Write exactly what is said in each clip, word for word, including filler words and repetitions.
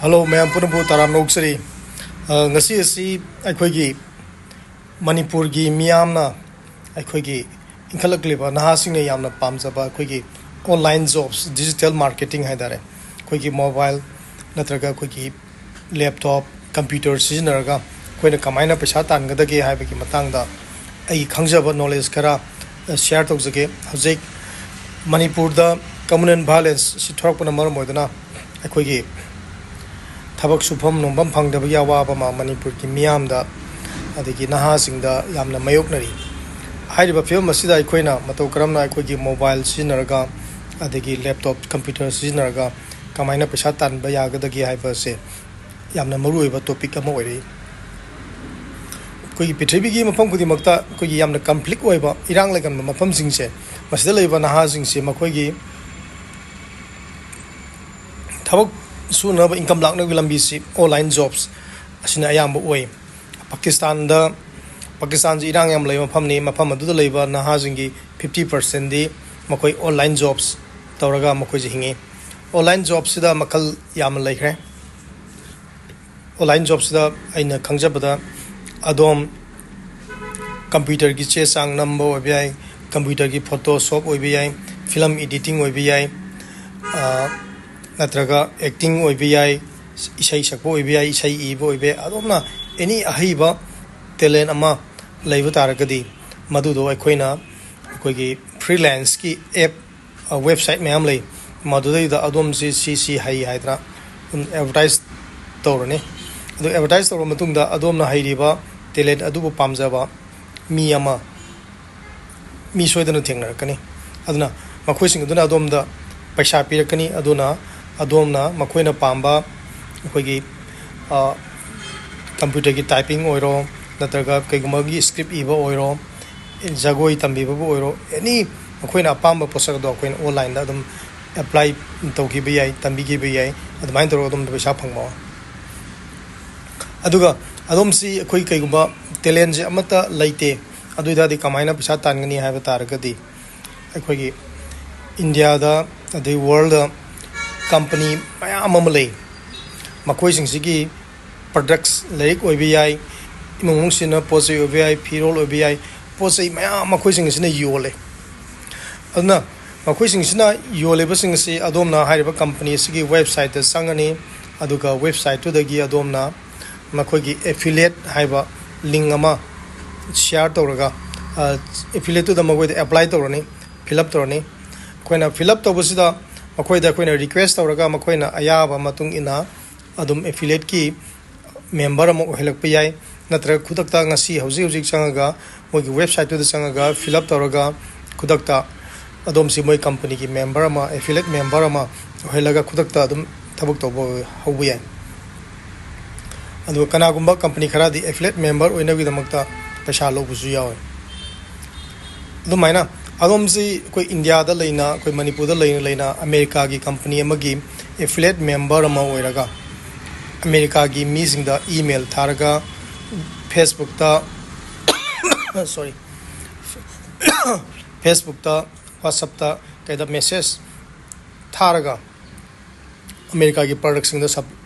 Hello ꯃꯌꯥꯝ ꯄꯨꯝꯅꯃꯛꯄꯨ ꯇꯔꯥꯝꯅ ꯑꯣꯛꯆꯔꯤ꯫ ꯑ, ꯉꯁꯤ ꯑꯁꯤ ꯑꯩꯈꯣꯏꯒꯤ ꯃꯅꯤꯄꯨꯔꯒꯤ ꯃꯤꯌꯥꯝꯅ, ꯑꯩꯈꯣꯏꯒꯤ ꯏꯟꯈꯠꯂꯛꯂꯤꯕ ꯅꯍꯥꯁꯤꯡꯅ ꯌꯥꯝꯅ ꯄꯥꯝꯖꯕ ꯑꯩꯈꯣꯏꯒꯤ online jobs, digital marketing ꯍꯥꯏ ꯇꯥꯔꯦ, ꯑꯩꯈꯣꯏꯒꯤ mobile ꯅꯠꯇ꯭ꯔꯒ ꯑꯩꯈꯣꯏꯒꯤ laptop, computer ꯁꯤꯖꯤꯟꯅꯔꯒ ꯑꯩꯈꯣꯏꯅ ꯀꯃꯥꯏꯅ ꯄꯩꯁꯥ ꯇꯥꯟꯒꯗꯒꯦ ꯍꯥꯏꯕꯒꯤ ꯃꯇꯥꯡꯗ ꯑꯩꯒꯤ ꯈꯪꯖꯕ knowledge ꯈꯔ, ꯑ, share ꯇꯧꯖꯒꯦ꯫ ꯍꯧꯖꯤꯛ ꯃꯅꯤꯄꯨꯔꯗ communal violence ꯁꯤ ꯊꯣꯔꯛꯄꯅ ꯃꯔꯝ ꯑꯣꯏꯗꯨꯅ ꯑꯩꯈꯣꯏꯒꯤ ꯊꯕꯛ ꯁꯨꯐꯝ ꯅꯣꯝꯐꯝ ꯐꯪꯗꯕꯒꯤ ꯑꯋꯥꯕ ꯑꯃ ꯃꯅꯤꯄꯨꯔꯒꯤ ꯃꯤꯌꯥꯝꯗ ꯑꯗꯒꯤ ꯅꯍꯥꯁꯤꯡꯗ ꯌꯥꯝꯅ ꯃꯥꯌꯣꯛꯅꯔꯤ꯫ ꯍꯥꯏꯔꯤꯕ ꯐꯤꯕꯝ ꯑꯁꯤꯗ ꯑꯩꯈꯣꯏꯅ ꯃꯇꯧ ꯀꯔꯝꯅ ꯑꯩꯈꯣꯏꯒꯤ mobile ꯁꯤꯖꯤꯟꯅꯔꯒ ꯑꯗꯒꯤ laptop, computer ꯁꯤꯖꯤꯟꯅꯔꯒ ꯀꯃꯥꯏꯅ ꯄꯩꯁꯥ ꯇꯥꯟꯕ ꯌꯥꯒꯗꯒꯦ ꯍꯥꯏꯕꯁꯦ ꯌꯥꯝꯅ ꯃꯔꯨꯑꯣꯏꯕ topic ꯑꯃ ꯑꯣꯏꯔꯛꯏ꯫ ꯑꯩꯈꯣꯏꯒꯤ ꯄ꯭ꯔꯤꯊꯤꯕꯤꯒꯤ ꯃꯐꯝ ꯈꯨꯗꯤꯡꯃꯛꯇ ꯑꯩꯈꯣꯏꯒꯤ ꯌꯥꯝꯅ conflict ꯑꯣꯏꯕ, ꯏꯔꯥꯡ ꯂꯩꯒꯟꯕ ꯃꯐꯝꯁꯤꯡꯁꯦ, ꯃꯁꯤꯗ ꯂꯩꯕ ꯅꯍꯥꯁꯤꯡꯁꯦ ꯃꯈꯣꯏꯒꯤ ꯊꯕꯛ ꯁꯨꯅꯕ, income ꯂꯥꯛꯅꯕꯒꯤ ꯂꯝꯕꯤꯁꯤ online jobs ꯑꯁꯤꯅ ꯑꯌꯥꯝꯕ ꯑꯣꯏ꯫ ꯄꯥꯀꯤꯁꯇꯥꯟꯗ, ꯄꯥꯀꯤꯁꯇꯥꯟꯁꯤ ꯏꯔꯥꯡ ꯌꯥꯝ ꯂꯩꯕ ꯃꯐꯝꯅꯤ꯫ ꯃꯐꯝ ꯑꯗꯨꯗ ꯂꯩꯕ ꯅꯍꯥꯁꯤꯡꯒꯤ fifty percent ꯗꯤ ꯃꯈꯣꯏ online jobs ꯇꯧꯔꯒ ꯃꯈꯣꯏꯁꯦ ꯍꯤꯡꯉꯤ꯫ Online jobs ꯁꯤꯗ ꯃꯈꯜ ꯌꯥꯝꯅ ꯂꯩꯈ꯭ꯔꯦ꯫ Online jobs ꯁꯤꯗ ꯑꯩꯅ ꯈꯪꯖꯕꯗ, ꯑꯗꯣꯝ computer ꯒꯤ ꯆꯦ ꯆꯥꯡ ꯅꯝꯕ ꯑꯣꯏꯕ ꯌꯥꯏ, computer ꯒꯤ Photoshop ꯑꯣꯏꯕ ꯌꯥꯏ, film editing ꯑꯣꯏꯕ ꯌꯥꯏ, ꯑ, ꯅꯠꯇ꯭ꯔꯒ acting ꯑꯣꯏꯕ ꯌꯥꯏ, ꯏꯁꯩ ꯁꯛꯄ ꯑꯣꯏꯕ ꯌꯥꯏ, ꯏꯁꯩ ꯏꯕ ꯑꯣꯏꯕ ꯌꯥꯏ꯫ ꯑꯗꯣꯝꯅ any ꯑꯍꯩꯕ talent ꯑꯃ ꯂꯩꯕ ꯇꯥꯔꯒꯗꯤ, ꯃꯗꯨꯗꯣ ꯑꯩꯈꯣꯏꯅ ꯑꯩꯈꯣꯏꯒꯤ freelance ꯀꯤ app, ꯑ, website ꯃꯌꯥꯝ ꯂꯩ꯫ ꯃꯗꯨꯗꯩꯗ ꯑꯗꯣꯝꯁꯤ ꯁꯤ ꯁꯤ ꯍꯩ ꯍꯥꯏꯗꯅ ꯑꯗꯨꯝ advertise ꯇꯧꯔꯅꯤ꯫ ꯑꯗꯨ advertise ꯇꯧꯔꯕ ꯃꯇꯨꯡꯗ ꯑꯗꯣꯝꯅ ꯍꯩꯔꯤꯕ talent ꯑꯗꯨꯕꯨ ꯄꯥꯝꯖꯕ ꯃꯤ ꯑꯃ, ꯃꯤ ꯁꯣꯏꯗꯅ ꯊꯦꯡꯅꯔꯛꯀꯅꯤ꯫ ꯑꯗꯨꯅ ꯃꯈꯣꯏꯁꯤꯡ ꯑꯗꯨꯅ ꯑꯗꯣꯝꯗ ꯄꯩꯁꯥ ꯄꯤꯔꯛꯀꯅꯤ꯫ ꯑꯗꯨꯅ ꯑꯗꯣꯝꯅ ꯃꯈꯣꯏꯅ ꯄꯥꯝꯕ ꯑꯩꯈꯣꯏꯒꯤ, ꯑ, computer ꯒꯤ typing ꯑꯣꯏꯔꯣ, ꯅꯠꯇ꯭ꯔꯒ ꯀꯩꯒꯨꯝꯕꯒꯤ script ꯏꯕ ꯑꯣꯏꯔꯣ, ꯖꯒꯣꯏ ꯇꯝꯕꯤꯕꯕꯨ ꯑꯣꯏꯔꯣ, any ꯃꯈꯣꯏꯅ ꯑꯄꯥꯝꯕ ꯄꯣꯠꯁꯛ ꯑꯗꯣ ꯑꯩꯈꯣꯏꯅ online ꯗ ꯑꯗꯨꯝ apply ꯇꯧꯈꯤꯕ ꯌꯥꯏ, ꯇꯝꯕꯤꯈꯤꯕ ꯌꯥꯏ꯫ ꯑꯗꯨꯃꯥꯏꯅ ꯇꯧꯔꯒ ꯑꯗꯣꯝꯗ ꯄꯩꯁꯥ ꯐꯪꯕ꯫ ꯑꯗꯨꯒ ꯑꯗꯣꯝꯁꯤ ꯑꯩꯈꯣꯏ ꯀꯩꯒꯨꯝꯕ talent ꯁꯦ ꯑꯃꯠꯇ ꯂꯩꯇꯦ, ꯑꯗꯨ ꯑꯣꯏ ꯇꯥꯔꯗꯤ ꯀꯃꯥꯏꯅ ꯄꯩꯁꯥ ꯇꯥꯟꯒꯅꯤ ꯍꯥꯏꯕ ꯇꯥꯔꯒꯗꯤ, ꯑꯩꯈꯣꯏꯒꯤ India ꯗ ꯑꯗꯩ world ꯗ company ꯃꯌꯥꯝ ꯑꯃ ꯂꯩ꯫ ꯃꯈꯣꯏꯁꯤꯡꯁꯤꯒꯤ products, ꯂꯥꯏꯔꯤꯛ ꯑꯣꯏꯕ ꯌꯥꯏ, ꯏꯃꯨꯡ ꯃꯅꯨꯡ ꯁꯤꯖꯤꯟꯅꯕ ꯄꯣꯠ ꯆꯩ ꯑꯣꯏꯕ ꯌꯥꯏ, ꯐꯤꯔꯣꯜ ꯑꯣꯏꯕ ꯌꯥꯏ, ꯄꯣꯠ ꯆꯩ ꯃꯌꯥꯝ ꯃꯈꯣꯏꯁꯤꯡ ꯑꯁꯤꯅ ꯌꯣꯜꯂꯦ꯫ ꯑꯗꯨꯅ ꯃꯈꯣꯏꯁꯤꯡꯁꯤꯅ ꯌꯣꯜꯂꯤꯕꯁꯤꯡ ꯑꯁꯤ ꯑꯗꯣꯝꯅ ꯍꯥꯏꯔꯤꯕ company ꯑꯁꯤꯒꯤ websiteꯇ ꯆꯪꯒꯅꯤ, ꯑꯗꯨꯒ websiteꯇꯨꯗꯒꯤ ꯑꯗꯣꯝꯅ ꯃꯈꯣꯏꯒꯤ affiliate ꯍꯥꯏꯕ link ꯑꯃ share ꯇꯧꯔꯒ, ꯑ, affiliateꯇꯨꯗ ꯃꯈꯣꯏꯗ apply ꯇꯧꯔꯅꯤ, fill up ꯇꯧꯔꯅꯤ꯫ ꯑꯩꯈꯣꯏꯅ fill up ꯇꯧꯕꯁꯤꯗ ꯃꯈꯣꯏꯗ ꯑꯩꯈꯣꯏꯅ request ꯇꯧꯔꯒ ꯃꯈꯣꯏꯅ ꯑꯌꯥꯕ ꯃꯇꯨꯡ ꯏꯟꯅ ꯑꯗꯨꯝ affiliateꯀꯤ member ꯑꯃ ꯑꯣꯏꯍꯜꯂꯛꯄ ꯌꯥꯏ, ꯅꯠꯇ꯭ꯔꯒ ꯈꯨꯗꯛꯇ ꯉꯁꯤ ꯍꯧꯖꯤꯛ ꯍꯧꯖꯤꯛ ꯆꯪꯉꯒ ꯃꯣꯏꯒꯤ websiteꯇꯨꯗ ꯆꯪꯉꯒ fill up ꯇꯧꯔꯒ ꯈꯨꯗꯛꯇ ꯑꯗꯣꯝꯁꯤ ꯃꯣꯏ companyꯒꯤ member ꯑꯃ, affiliate member ꯑꯃ ꯑꯣꯏꯍꯜꯂꯒ ꯈꯨꯗꯛꯇ ꯑꯗꯨꯝ ꯊꯕꯛ ꯇꯧꯕ ꯍꯧꯕ ꯌꯥꯏ꯫ ꯑꯗꯨꯒ ꯀꯅꯥꯒꯨꯝꯕ company ꯈꯔꯗꯤ affiliate member ꯑꯣꯏꯅꯕꯒꯤꯗꯃꯛꯇ ꯄꯩꯁꯥ ꯂꯧꯕꯁꯨ ꯌꯥꯎꯋꯤ꯫ ꯑꯗꯨꯃꯥꯏꯅ ꯑꯗꯣꯝꯁꯤ ꯑꯩꯈꯣꯏ ꯏꯟꯗꯤꯌꯥꯗ ꯂꯩꯅ, ꯑꯩꯈꯣꯏ ꯃꯅꯤꯄꯨꯔꯗ ꯂꯩꯅ ꯂꯩꯅ ꯑꯃꯦꯔꯤꯀꯥꯒꯤ company ꯑꯃꯒꯤ affiliate member ꯑꯃ ꯑꯣꯏꯔꯒ ꯑꯃꯦꯔꯤꯀꯥꯒꯤ ꯃꯤꯁꯤꯡꯗ email ꯊꯥꯔꯒ Facebookꯇ sorry Facebookꯇ, WhatsAppꯇ ꯀꯩꯗ message ꯊꯥꯔꯒ ꯑꯃꯦꯔꯤꯀꯥꯒꯤ productꯁꯤꯡꯗ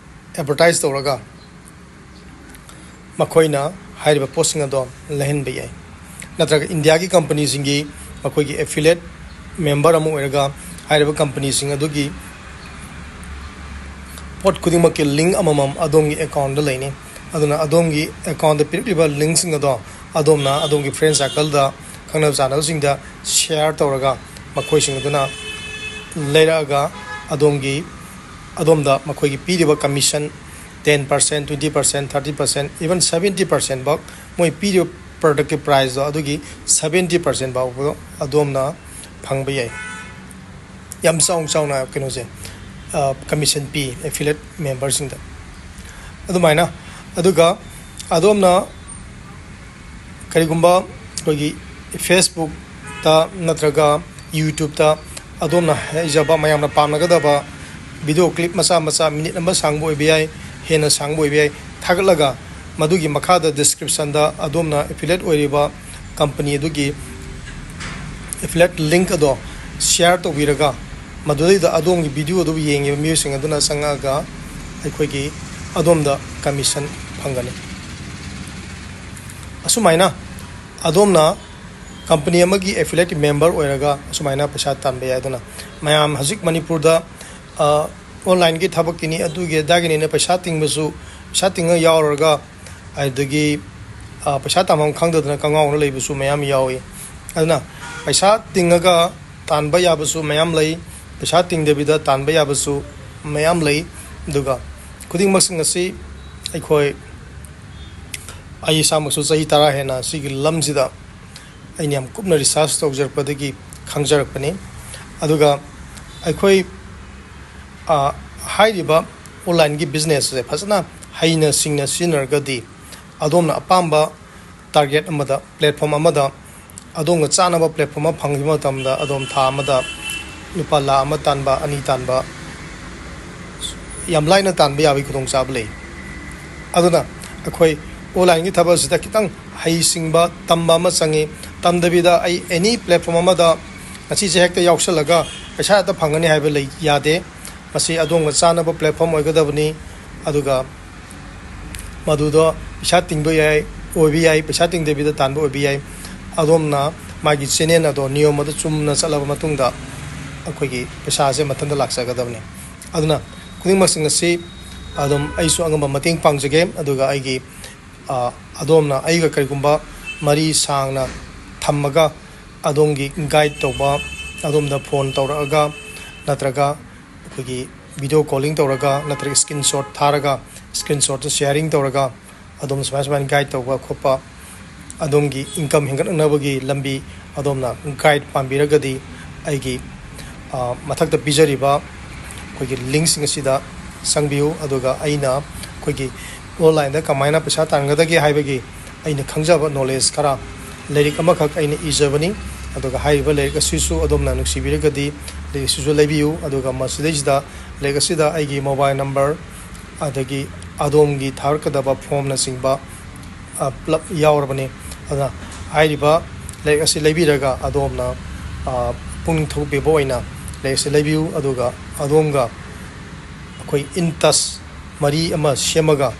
advertise ꯇꯧꯔꯒ ꯃꯈꯣꯏꯅ ꯍꯥꯏꯔꯤꯕ ꯄꯣꯠꯁꯤꯡ ꯑꯗꯣ ꯂꯩꯍꯟꯕ ꯌꯥꯏ꯫ ꯅꯠꯇ꯭ꯔꯒ ꯏꯟꯗꯤꯌꯥꯒꯤ companyꯁꯤꯡꯒꯤ ꯃꯈꯣꯏꯒꯤ affiliate member ꯑꯃ ꯑꯣꯏꯔꯒ ꯍꯥꯏꯔꯤꯕ companyꯁꯤꯡ ꯑꯗꯨꯒꯤ ꯄꯣꯠ ꯈꯨꯗꯤꯡꯃꯛꯀꯤ link ꯑꯃꯃꯝ ꯑꯗꯣꯝꯒꯤ accountꯇ ꯂꯩꯅꯤ꯫ ꯑꯗꯨꯅ ꯑꯗꯣꯝꯒꯤ accountꯇ ꯄꯤꯔꯛꯂꯤꯕ linkꯁꯤꯡ ꯑꯗꯣ ꯑꯗꯣꯝꯅ ꯑꯗꯣꯝꯒꯤ friend circleꯗ, ꯈꯪꯅ ꯆꯥꯟꯅꯕꯁꯤꯡꯗ share ꯇꯧꯔꯒ ꯃꯈꯣꯏꯁꯤꯡ ꯑꯗꯨꯅ ꯂꯩꯔꯛꯑꯒ ꯑꯗꯣꯝꯒꯤ, ꯑꯗꯣꯝꯗ ꯃꯈꯣꯏꯒꯤ ꯄꯤꯔꯤꯕ commission ten percent, twenty percent, thirty percent, even seventy percent ꯐꯥꯎ, ꯃꯣꯏ ꯄꯤꯔꯤꯕ productꯀꯤ priceꯇꯣ ꯑꯗꯨꯒꯤ seventy percent ꯐꯥꯎꯕꯗꯣ ꯑꯗꯣꯝꯅ ꯐꯪꯕ ꯌꯥꯏ꯫ ꯌꯥꯝ ꯆꯥꯎꯅ ꯆꯥꯎꯅ ꯀꯩꯅꯣꯁꯦ, ꯑ, commission ꯄꯤ affiliate memberꯁꯤꯡꯗ꯫ ꯑꯗꯨꯃꯥꯏꯅ, ꯑꯗꯨꯒ ꯑꯗꯣꯝꯅ ꯀꯔꯤꯒꯨꯝꯕ ꯑꯩꯈꯣꯏꯒꯤ Facebookꯇ ꯅꯠꯇ꯭ꯔꯒ YouTubeꯇ ꯑꯗꯣꯝꯅ ꯍꯩꯖꯕ, ꯃꯌꯥꯝꯅ ꯄꯥꯝꯅꯒꯗꯕ video clip ꯃꯆꯥ ꯃꯆꯥ, minute ꯑꯃ ꯁꯥꯡꯕ ꯑꯣꯏꯕ ꯌꯥꯏ, ꯍꯦꯟꯅ ꯁꯥꯡꯕ ꯑꯣꯏꯕ ꯌꯥꯏ, ꯊꯥꯒꯠꯂꯒ ꯃꯗꯨꯒꯤ ꯃꯈꯥꯗ descriptionꯗ ꯑꯗꯣꯝꯅ affiliate ꯑꯣꯏꯔꯤꯕ company ꯑꯗꯨꯒꯤ affiliate link ꯑꯗꯣ share ꯇꯧꯕꯤꯔꯒ, ꯃꯗꯨꯗꯩꯗ ꯑꯗꯣꯝꯒꯤ video ꯑꯗꯨ ꯌꯦꯡꯉꯤꯕ ꯃꯤꯑꯣꯏꯁꯤꯡ ꯑꯗꯨꯅ ꯆꯪꯉꯛꯑꯒ ꯑꯩꯈꯣꯏꯒꯤ ꯑꯗꯣꯝꯗ commission ꯐꯪꯒꯅꯤ꯫ ꯑꯁꯨꯃꯥꯏꯅ ꯑꯗꯣꯝꯅ company ꯑꯃꯒꯤ affiliate member ꯑꯣꯏꯔꯒ ꯑꯁꯨꯃꯥꯏꯅ ꯄꯩꯁꯥ ꯇꯥꯟꯕ ꯌꯥꯏ꯫ ꯑꯗꯨꯅ ꯃꯌꯥꯝ ꯍꯧꯖꯤꯛ ꯃꯅꯤꯄꯨꯔꯗ, ꯑ, online-ꯒꯤ ꯊꯕꯛꯀꯤꯅꯤ, ꯑꯗꯨꯒꯤ ꯑꯗꯥꯒꯤꯅꯤꯅ ꯄꯩꯁꯥ ꯇꯤꯡꯕꯁꯨ, ꯄꯩꯁꯥ ꯇꯤꯡꯉ ꯌꯥꯎꯔꯒ, ꯑꯗꯨꯗꯒꯤ, ꯑ, ꯄꯩꯁꯥ ꯇꯥꯟꯐꯝ ꯈꯪꯗꯗꯅ ꯀꯉꯥꯎꯅ ꯂꯩꯕꯁꯨ ꯃꯌꯥꯝ ꯌꯥꯎꯏ꯫ ꯑꯗꯨꯅ ꯄꯩꯁꯥ ꯇꯤꯡꯉꯒ ꯇꯥꯟꯕ ꯌꯥꯕꯁꯨ ꯃꯌꯥꯝ ꯂꯩ, ꯄꯩꯁꯥ ꯇꯤꯡꯗꯕꯤꯗ ꯇꯥꯟꯕ ꯌꯥꯕꯁꯨ ꯃꯌꯥꯝ ꯂꯩ꯫ ꯑꯗꯨꯒ ꯈꯨꯗꯤꯡꯃꯛꯁꯤꯡ ꯑꯁꯤ ꯑꯩꯈꯣꯏ, ꯑꯩ ꯏꯁꯥꯃꯛꯁꯨ ꯆꯍꯤ ꯇꯔꯥ ꯍꯦꯟꯅ ꯁꯤꯒꯤ ꯂꯝꯁꯤꯗ ꯑꯩꯅ ꯌꯥꯝ ꯀꯨꯞꯅ research ꯇꯧꯖꯔꯛꯄꯗꯒꯤ ꯈꯪꯖꯔꯛꯄꯅꯤ꯫ ꯑꯗꯨꯒ ꯑꯩꯈꯣꯏ, ꯑ, ꯍꯥꯏꯔꯤꯕ online-ꯒꯤ business-ꯁꯦ ꯐꯖꯅ ꯍꯩꯅ ꯁꯤꯡꯅ ꯁꯤꯖꯤꯟꯅꯔꯒꯗꯤ, ꯑꯗꯣꯝꯅ ꯑꯄꯥꯝꯕ target ꯑꯃꯗ, platform ꯑꯃꯗ, ꯑꯗꯣꯝꯒ ꯆꯥꯟꯅꯕ platform ꯑꯃ ꯐꯪꯈꯤꯕ ꯃꯇꯝꯗ, ꯑꯗꯣꯝ ꯊꯥ ꯑꯃꯗ ꯂꯨꯄꯥ ꯂꯥꯈ ꯑꯃ ꯇꯥꯟꯕ, ꯑꯅꯤ ꯇꯥꯟꯕ, ꯌꯥꯝ ꯂꯥꯏꯅ ꯇꯥꯟꯕ ꯌꯥꯕꯒꯤ ꯈꯨꯗꯣꯡꯆꯥꯕ ꯂꯩ꯫ ꯑꯗꯨꯅ ꯑꯩꯈꯣꯏ online-ꯒꯤ ꯊꯕꯛ ꯑꯁꯤꯗ ꯈꯤꯇꯪ ꯍꯩꯁꯤꯡꯕ ꯇꯝꯕ ꯑꯃ ꯆꯪꯉꯤ꯫ ꯇꯝꯗꯕꯤꯗ ꯑꯩ any platform ꯑꯃꯗ ꯉꯁꯤꯁꯦ ꯍꯦꯛꯇ ꯌꯥꯎꯁꯜꯂꯒ ꯄꯩꯁꯥ ꯍꯦꯛꯇ ꯐꯪꯒꯅꯤ ꯍꯥꯏꯕ ꯂꯩ, ꯌꯥꯗꯦ꯫ ꯃꯁꯤ ꯑꯗꯣꯝꯒ ꯆꯥꯟꯅꯕ platform ꯑꯣꯏꯒꯗꯕꯅꯤ꯫ ꯑꯗꯨꯒ ꯃꯗꯨꯗꯣ ꯄꯩꯁꯥ ꯇꯤꯡꯕ ꯌꯥꯏ, ꯑꯣꯏꯕ ꯌꯥꯏ, ꯄꯩꯁꯥ ꯇꯤꯡꯗꯕꯤꯗ ꯇꯥꯟꯕ ꯑꯣꯏꯕ ꯌꯥꯏ꯫ ꯑꯗꯣꯝꯅ ꯃꯥꯒꯤ channel ꯑꯗꯣ ꯅꯤꯌꯣꯝ ꯑꯗꯨ ꯆꯨꯝꯅ ꯆꯠꯂꯕ ꯃꯇꯨꯡꯗ ꯑꯩꯈꯣꯏꯒꯤ ꯄꯩꯁꯥꯁꯦ ꯃꯊꯟꯇ ꯂꯥꯛꯆꯒꯗꯕꯅꯤ꯫ ꯑꯗꯨꯅ ꯈꯨꯗꯤꯡꯃꯛꯁꯤꯡ ꯑꯁꯤ ꯑꯗꯨꯝ ꯑꯩꯁꯨ ꯑꯉꯝꯕ ꯃꯇꯦꯡ ꯄꯥꯡꯖꯒꯦ꯫ ꯑꯗꯨꯒ ꯑꯩꯒꯤ, ꯑ, ꯑꯗꯣꯝꯅ ꯑꯩꯒ ꯀꯔꯤꯒꯨꯝꯕ ꯃꯔꯤ ꯁꯥꯡꯅ ꯊꯝꯃꯒ ꯑꯗꯣꯝꯒꯤ guide ꯇꯧꯕ, ꯑꯗꯣꯝꯗ phone ꯇꯧꯔꯛꯑꯒ ꯅꯠꯇ꯭ꯔꯒ ꯑꯩꯈꯣꯏꯒꯤ video calling ꯇꯧꯔꯒ ꯅꯠꯇ꯭ꯔꯒ screenshot ꯊꯥꯔꯒ, screenshot-ꯇꯨ sharing ꯇꯧꯔꯒ ꯑꯗꯣꯝ ꯁꯨꯃꯥꯏ ꯁꯨꯃꯥꯏꯅ guide ꯇꯧꯕ ꯈꯣꯠꯄ, ꯑꯗꯣꯝꯒꯤ income ꯍꯦꯟꯒꯠꯅꯅꯕꯒꯤ ꯂꯝꯕꯤ ꯑꯗꯣꯝꯅ guide ꯄꯥꯝꯕꯤꯔꯒꯗꯤ ꯑꯩꯒꯤ, ꯑ, ꯃꯊꯛꯇ ꯄꯤꯖꯔꯤꯕ ꯑꯩꯈꯣꯏꯒꯤ link-ꯁꯤꯡ ꯑꯁꯤꯗ ꯆꯪꯕꯤꯌꯨ꯫ ꯑꯗꯨꯒ ꯑꯩꯅ ꯑꯩꯈꯣꯏꯒꯤ online-ꯗ ꯀꯃꯥꯏꯅ ꯄꯩꯁꯥ ꯇꯥꯟꯒꯗꯒꯦ ꯍꯥꯏꯕꯒꯤ ꯑꯩꯅ ꯈꯪꯖꯕ knowledge ꯈꯔ, ꯂꯥꯏꯔꯤꯛ ꯑꯃꯈꯛ ꯑꯩꯅ ꯏꯖꯕꯅꯤ꯫ ꯑꯗꯨꯒ ꯍꯥꯏꯔꯤꯕ ꯂꯥꯏꯔꯤꯛ ꯑꯁꯤꯁꯨ ꯑꯗꯣꯝꯅ ꯅꯨꯡꯁꯤꯕꯤꯔꯒꯗꯤ ꯂꯥꯏꯔꯤꯛ ꯑꯁꯤꯁꯨ ꯂꯩꯕꯤꯌꯨ꯫ ꯑꯗꯨꯒ ꯃꯁꯤꯗꯩꯁꯤꯗ ꯂꯥꯏꯔꯤꯛ ꯑꯁꯤꯗ ꯑꯩꯒꯤ mobile number, ꯑꯗꯒꯤ ꯑꯗꯣꯝꯒꯤ ꯊꯥꯔꯛꯀꯗꯕ form-ꯅꯆꯤꯡꯕ, ꯑ, ꯄꯨꯂꯞ ꯌꯥꯎꯔꯕꯅꯤ꯫ ꯑꯗꯨꯅ ꯍꯥꯏꯔꯤꯕ ꯂꯥꯏꯔꯤꯛ ꯑꯁꯤ ꯂꯩꯕꯤꯔꯒ ꯑꯗꯣꯝꯅ, ꯑ, ꯄꯨꯛꯅꯤꯡ ꯊꯧꯒꯠꯄꯤꯕ ꯑꯣꯏꯅ ꯂꯥꯏꯔꯤꯛ ꯑꯁꯤ ꯂꯩꯕꯤꯌꯨ꯫ ꯑꯗꯨꯒ ꯑꯗꯣꯝꯒ ꯑꯩꯈꯣꯏ in touch ꯃꯔꯤ ꯑꯃ ꯁꯦꯝꯃꯒ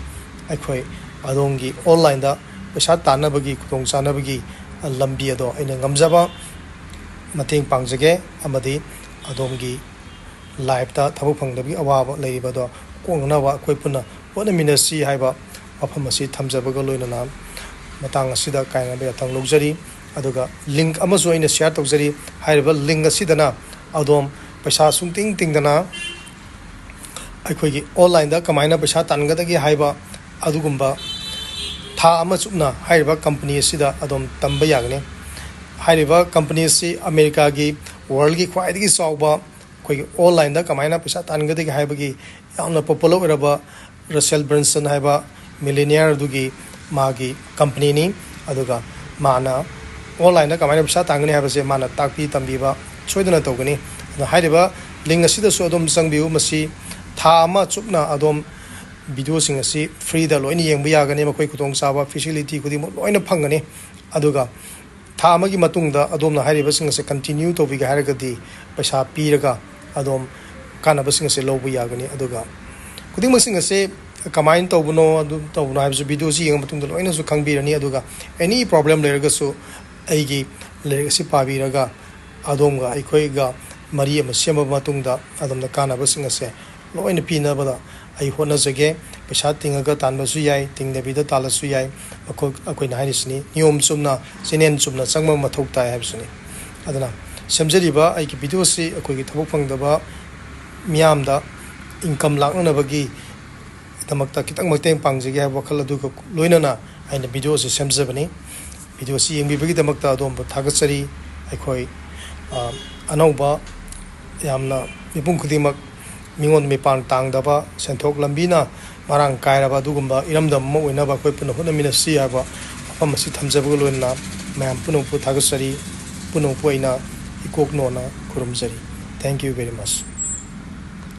ꯑꯩꯈꯣꯏ ꯑꯗꯣꯝꯒꯤ online ꯗ ꯄꯩꯁꯥ ꯇꯥꯟꯅꯕꯒꯤ ꯈꯨꯗꯣꯡꯆꯥꯅꯕꯒꯤ ꯂꯝꯕꯤ ꯑꯗꯣ ꯑꯩꯅ ꯉꯝꯖꯕ ꯃꯇꯦꯡ ꯄꯥꯡꯖꯒꯦ, ꯑꯃꯗꯤ ꯑꯗꯣꯝꯒꯤ life ꯇ ꯊꯕꯛ ꯐꯪꯗꯕꯒꯤ ꯑꯋꯥꯕ ꯂꯩꯔꯤꯕ ꯑꯗꯣ ꯀꯣꯛꯅꯅꯕ ꯑꯩꯈꯣꯏ ꯄꯨꯟꯅ ꯍꯣꯠꯅꯃꯤꯟꯅꯁꯤ ꯍꯥꯏꯕ ꯋꯥꯐꯝ ꯑꯁꯤ ꯊꯝꯖꯕꯒ ꯂꯣꯏꯅꯅ ꯃꯇꯥꯡ ꯑꯁꯤꯗ ꯀꯥꯏꯅꯕ ꯌꯥꯊꯪ ꯂꯧꯖꯔꯤ꯫ ꯑꯗꯨꯒ link ꯑꯃꯁꯨ ꯑꯩꯅ share ꯇꯧꯖꯔꯤ꯫ ꯍꯥꯏꯔꯤꯕ link ꯑꯁꯤꯗꯅ ꯑꯗꯣꯝ ꯄꯩꯁꯥ ꯁꯨꯡꯇꯤꯡ ꯇꯤꯡꯗꯅ ꯑꯩꯈꯣꯏꯒꯤ online ꯗ ꯀꯃꯥꯏꯅ ꯄꯩꯁꯥ ꯇꯥꯟꯒꯗꯒꯦ ꯍꯥꯏꯕ ꯑꯗꯨꯒꯨꯝꯕ ꯊꯥ ꯑꯃ ꯆꯨꯞꯅ ꯍꯥꯏꯔꯤꯕ company ꯑꯁꯤꯗ ꯑꯗꯣꯝ ꯇꯝꯕ ꯌꯥꯒꯅꯤ꯫ ꯍꯥꯏꯔꯤꯕ company ꯑꯁꯤ ꯑꯃꯦꯔꯤꯀꯥꯒꯤ world ꯒꯤ ꯈ꯭ꯋꯥꯏꯗꯒꯤ ꯆꯥꯎꯕ ꯑꯩꯈꯣꯏꯒꯤ online ꯗ ꯀꯃꯥꯏꯅ ꯄꯩꯁꯥ ꯇꯥꯟꯒꯗꯒꯦ ꯍꯥꯏꯕꯒꯤ ꯌꯥꯝꯅ popular ꯑꯣꯏꯔꯕ Russell Brunson ꯍꯥꯏꯕ millionaire ꯑꯗꯨꯒꯤ ꯃꯥꯒꯤ company ꯅꯤ꯫ ꯑꯗꯨꯒ ꯃꯥꯅ online ꯗ ꯀꯃꯥꯏꯅ ꯄꯩꯁꯥ ꯇꯥꯟꯒꯅꯤ ꯍꯥꯏꯕꯁꯦ ꯃꯥꯅ ꯇꯥꯛꯄꯤ ꯇꯝꯕꯤꯕ ꯁꯣꯏꯗꯅ ꯇꯧꯒꯅꯤ꯫ ꯑꯗꯨꯅ ꯍꯥꯏꯔꯤꯕ link ꯑꯁꯤꯗꯁꯨ ꯑꯗꯣꯝ ꯆꯪꯕꯤꯌꯨ꯫ ꯃꯁꯤ ꯊꯥ ꯑꯃ ꯆꯨꯞꯅ ꯑꯗꯣꯝ video ꯁꯤꯡ ꯑꯁꯤ free ꯗ ꯂꯣꯏꯅ ꯌꯦꯡꯕ ꯌꯥꯒꯅꯤ꯫ ꯃꯈꯣꯏ ꯈꯨꯗꯣꯡꯆꯥꯕ, facility ꯈꯨꯗꯤꯡꯃꯛ ꯂꯣꯏꯅ ꯐꯪꯒꯅꯤ꯫ ꯑꯗꯨꯒ ꯊꯥ ꯑꯃꯒꯤ ꯃꯇꯨꯡꯗ ꯑꯗꯣꯝꯅ ꯍꯥꯏꯔꯤꯕꯁꯤꯡ ꯑꯁꯦ continue ꯇꯧꯕꯤꯒꯦ ꯍꯥꯏꯔꯒꯗꯤ ꯄꯩꯁꯥ ꯄꯤꯔꯒ ꯑꯗꯣꯝ ꯀꯥꯟꯅꯕꯁꯤꯡ ꯑꯁꯦ ꯂꯧꯕ ꯌꯥꯒꯅꯤ꯫ ꯑꯗꯨꯒ ꯈꯨꯗꯤꯡꯃꯛꯁꯤꯡ ꯑꯁꯦ ꯀꯃꯥꯏꯅ ꯇꯧꯕꯅꯣ, ꯑꯗꯨ ꯇꯧꯕꯅꯣ ꯍꯥꯏꯕꯁꯨ video ꯁꯤ ꯌꯦꯡꯉ ꯃꯇꯨꯡꯗ ꯂꯣꯏꯅꯁꯨ ꯈꯪꯕꯤꯔꯅꯤ꯫ ꯑꯗꯨꯒ any problem ꯂꯩꯔꯒꯁꯨ ꯑꯩꯒꯤ ꯂꯥꯏꯔꯤꯛ ꯑꯁꯤ ꯄꯥꯕꯤꯔꯒ ꯑꯗꯣꯝꯒ ꯑꯩꯈꯣꯏꯒ ꯃꯔꯤ ꯑꯃ ꯁꯦꯝꯃꯕ ꯃꯇꯨꯡꯗ ꯑꯗꯣꯝꯗ ꯀꯥꯟꯅꯕꯁꯤꯡ ꯑꯁꯦ ꯂꯣꯏꯅ ꯄꯤꯅꯕꯗ ꯑꯩ ꯍꯣꯠꯅꯖꯒꯦ꯫ ꯄꯩꯁꯥ ꯇꯤꯡꯉꯒ ꯇꯥꯟꯕꯁꯨ ꯌꯥꯏ, ꯇꯤꯡꯗꯕꯤꯗ ꯇꯥꯜꯂꯁꯨ ꯌꯥꯏ꯫ ꯃꯈꯣꯏ, ꯑꯩꯈꯣꯏꯅ ꯍꯥꯏꯔꯤꯁꯤꯅꯤ, ꯅꯤꯌꯣꯝ ꯆꯨꯝꯅ, ꯆꯦꯅꯦꯜ ꯆꯨꯝꯅ ꯆꯪꯕ ꯃꯊꯧ ꯇꯥꯏ ꯍꯥꯏꯕꯁꯤꯅꯤ꯫ ꯑꯗꯨꯅ ꯁꯦꯝꯖꯔꯤꯕ ꯑꯩꯒꯤ video ꯁꯤ ꯑꯩꯈꯣꯏꯒꯤ ꯊꯕꯛ ꯐꯪꯗꯕ ꯃꯤꯌꯥꯝꯗ income ꯂꯥꯛꯅꯅꯕꯒꯤ ꯗꯃꯛꯇ ꯈꯤꯇꯪ ꯃꯇꯦꯡ ꯄꯥꯡꯖꯒꯦ ꯍꯥꯏꯕ ꯋꯥꯈꯜ ꯑꯗꯨꯒ ꯂꯣꯏꯅꯅ ꯑꯩꯅ video ꯑꯁꯤ ꯁꯦꯝꯖꯕꯅꯤ꯫ Video ꯑꯁꯤ ꯌꯦꯡꯕꯤꯕꯒꯤꯗꯃꯛꯇ ꯑꯗꯣꯝꯕꯨ ꯊꯥꯒꯠꯆꯔꯤ꯫ ꯑꯩꯈꯣꯏ, ꯑ, ꯑꯅꯧꯕ, ꯌꯥꯝꯅ ꯃꯤꯄꯨꯝ ꯈꯨꯗꯤꯡꯃꯛ ꯃꯤꯉꯣꯟꯗ ꯃꯤꯄꯥꯟ ꯇꯥꯡꯗꯕ, ꯁꯦꯟꯊꯣꯛ ꯂꯝꯕꯤꯅ ꯃꯔꯥꯡ ꯀꯥꯏꯔꯕ ꯑꯗꯨꯒꯨꯝꯕ ꯏꯔꯝꯗꯝ ꯑꯃ ꯑꯣꯏꯅꯕ ꯑꯩꯈꯣꯏ ꯄꯨꯟꯅ ꯍꯣꯠꯅꯃꯤꯟꯅꯁꯤ ꯍꯥꯏꯕ ꯋꯥꯐꯝ ꯑꯁꯤ ꯊꯝꯖꯕꯒ ꯂꯣꯏꯅꯅ ꯃꯌꯥꯝ ꯄꯨꯝꯅꯃꯛꯄꯨ ꯊꯥꯒꯠꯆꯔꯤ꯫ ꯄꯨꯝꯅꯃꯛꯄꯨ ꯑꯩꯅ ꯏꯀꯣꯛ ꯅꯣꯟꯅ ꯈꯨꯔꯨꯝꯖꯔꯤ꯫ Thank you very much꯫